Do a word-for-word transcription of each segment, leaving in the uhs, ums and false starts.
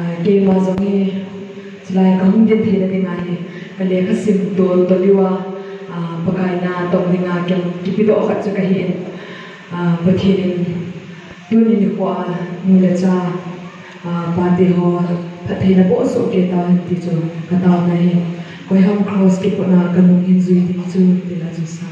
Ah, keima jong hi, chulai kahung din theina dinga hi, ka lekha sim tol tol uva, ah, Pakai na tong dinga kem kipedoh khat chu kahin, ah, Pathen in tuni nikho a nu le cha, ah, pate ho phattheina boh soh kei tahen ti chu ka taona ahi. Koiham cross kiputna kanung hin jui ding chu, ti la chu sang.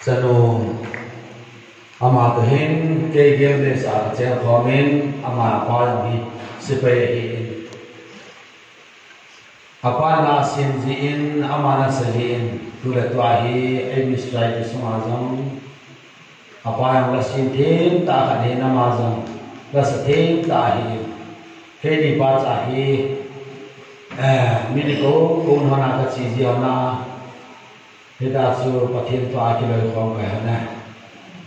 Chanu, ama toh hin kei gel le sa ka chel khomin, ama pa jong hi sepai ahin. Apa na sim jin, ama na sa jin, tu le tua hi, A B C I T sunga jong, apa jong la sim them tah khat ahin, ama jong la sa them tah ahin. Keini pa cha hi, eh, mi ni ko, ko hon a ka chi ji hon a, Hita chu Pathen thu a kiloikhom kahi na.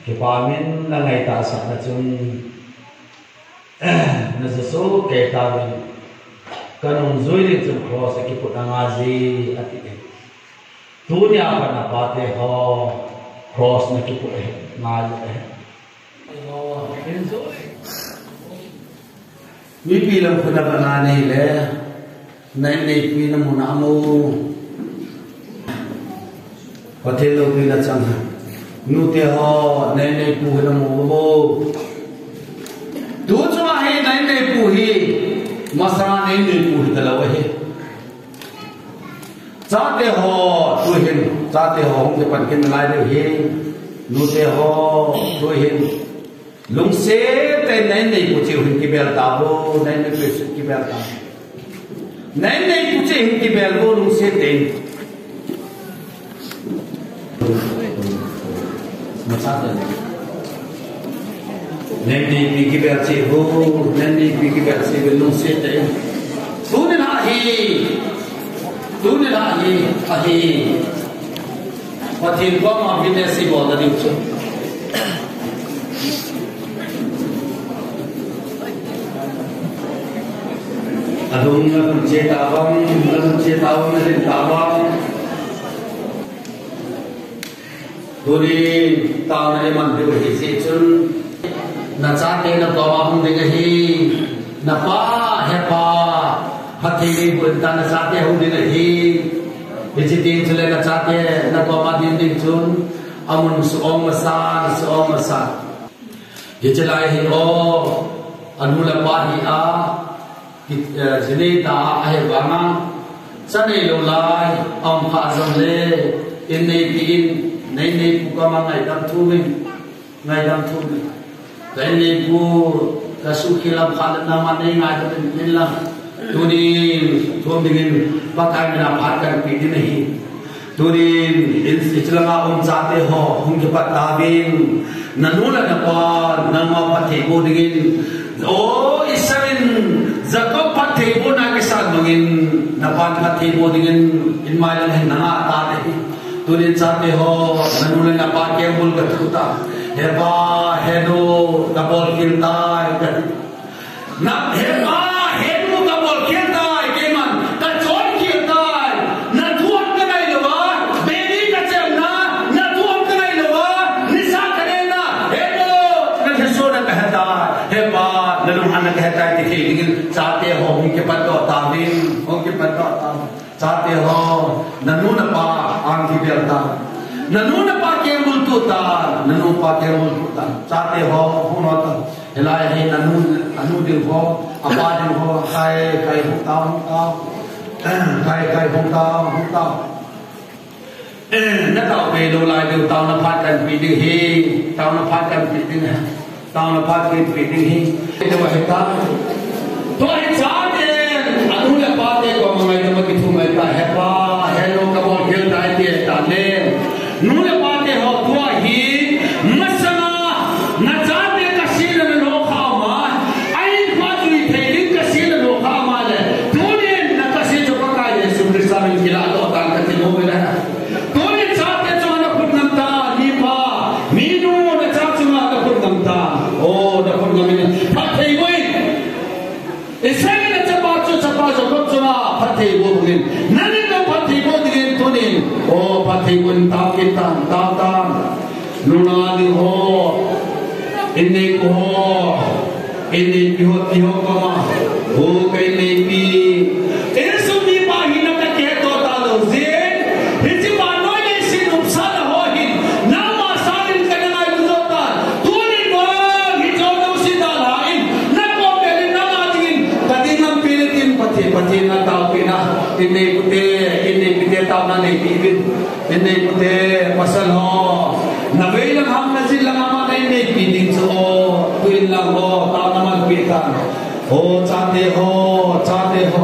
Kipa min na ngaitah sahna chun, na ja soh kei tauvin, ka nungjui ding chun cross a kiput a ngai ji, ati e. Tunia pat na pate ho, cross na kiput e, ngai e. Mipi lam khu na kana nei le, na inneipi na mu na mo. Pathen loupina chang. Nute ho, na inneipu hi na mu mo. Tu chunga hi na inneipu hi, masanga na inneipu hi talou ahi. Chate ho, tu hin, chate ho hung kipan kit nalai diu hin. Nute ho, tu hin. Lungset tah in na inneipu cheh u hin kibel tauvo, na inneipu cheh u hin kibel tauvo. Na inneipu cheh u hin kibel uvo lungset tah in. Na inneipi kibel cheh uvo, na inneipi kibel cheh uvo lungset tah in. Tuni lah hi, tuni lah hi, ahi. Pathen koma witness ibol na diu chu. Alung na lungset tavang, na lungset tavang, na lungset tavang. Tuni taona iman diu hi jeh chun. Na chate na koma hung ding ahi. Na pa, he pa, phatthei nei boh in tia na chate hung ding ahi. Hiche teng chule na chate na koma ding ding chun, amun suong masan, suong masan. Hiche lai hi o, anu le apa hi a, ki, eh, jinei ta ahi vanga, cha neilou lai, aum kha jongle, inneipi in, na inneipu koma ngaidam thum in. Ngaidam thum in. Ka inneipu, ka suhkhel a phat le nangma nei ngaidam in lang. Tunin, thum dingin, Pakai mina phat kahin pe ding ahi. Tunin, in, ichelanga um chate ho, hung kipat tauvin. Nanu le napa, nangma phatthei boh dingin. O, Esau in, Jacob phatthei bohna kisan bangin, napan phatthei boh dingin, in mailang hin nanga atan ahi. Tunin chate ho, nanu le napa kengbul kathu ta. He pa, he nu, kabol khel tai, kati. Na, he pa, he nu, kabol khel tai, keiman, kachon khel tai. Nathu kangai louva, beni kachemna, nathu kangai louva, nisa kanehna, he nu, nalhesohna kahe tai. He pa, nalunghanna kahe tai, ti thei dingin, chate ho, hung kipat doh tauvin, hung kipat doh tauvin. Chate ho, nanu napa, ang kibel ta. Nanu napa kengbul tu ta, nanu napa kengbul tu ta. Chate ho, hung ta. Hilai hi nanu, anu ding ho, apa ding ho, khai, khai hung ta, hung ta. Khai, khai hung ta, hung ta. Natao peh lou lai diu, taona phat kahin pe ding ahi, taona phat kahin pe ding ahi. Taona phat kahin pe ding ahi. Tua hi ta. Tua hi chate, anu le apa te koma ngaidam a kithum ahi ta, he pa, he nu, kabol khel tai, ti ta le. Nu le pa te ho, tua hi, masanga, nachate kasih le nalokha ma, ahin phatthei thei ding kasih le nalokha ma le. Tunin, nakasih chu Pakai Jesu Christa min kilah doh tan kati nom e. Tuni chate chunga nakhut ngam ta, mipa, minu, nacha chunga nakhut ngam ta. O, nakhut ngam in, phatthei boh in. Esau in nachapa chu, chapa Jacob chunga phatthei boh dingin. Nangin naphatthei boh dingin tunin. O, phatthei boh in, tao kit tan, tao tan. Nunga ding ho, inneipu ho, inneipi ho, ti ho koma, o ka inneipi. Insung mipa hina kakihet doh talou jeh in, hiche vannoi leiset nopsahna ho hin, nangma sangin kana ngailu jo tan, tunin vang hiche ho jouse dalhan, nakom velin nanga dingin, kading lampi le tin Pathen, Pathen a taopeh na, inneipu te, inneipi te taona neipi uvin. Inneipu te, pasal ho, navei lang ham najil lang ham a na inneipi ding chu o, tuin lang o, taona man peh tan. O, chate ho, chate ho.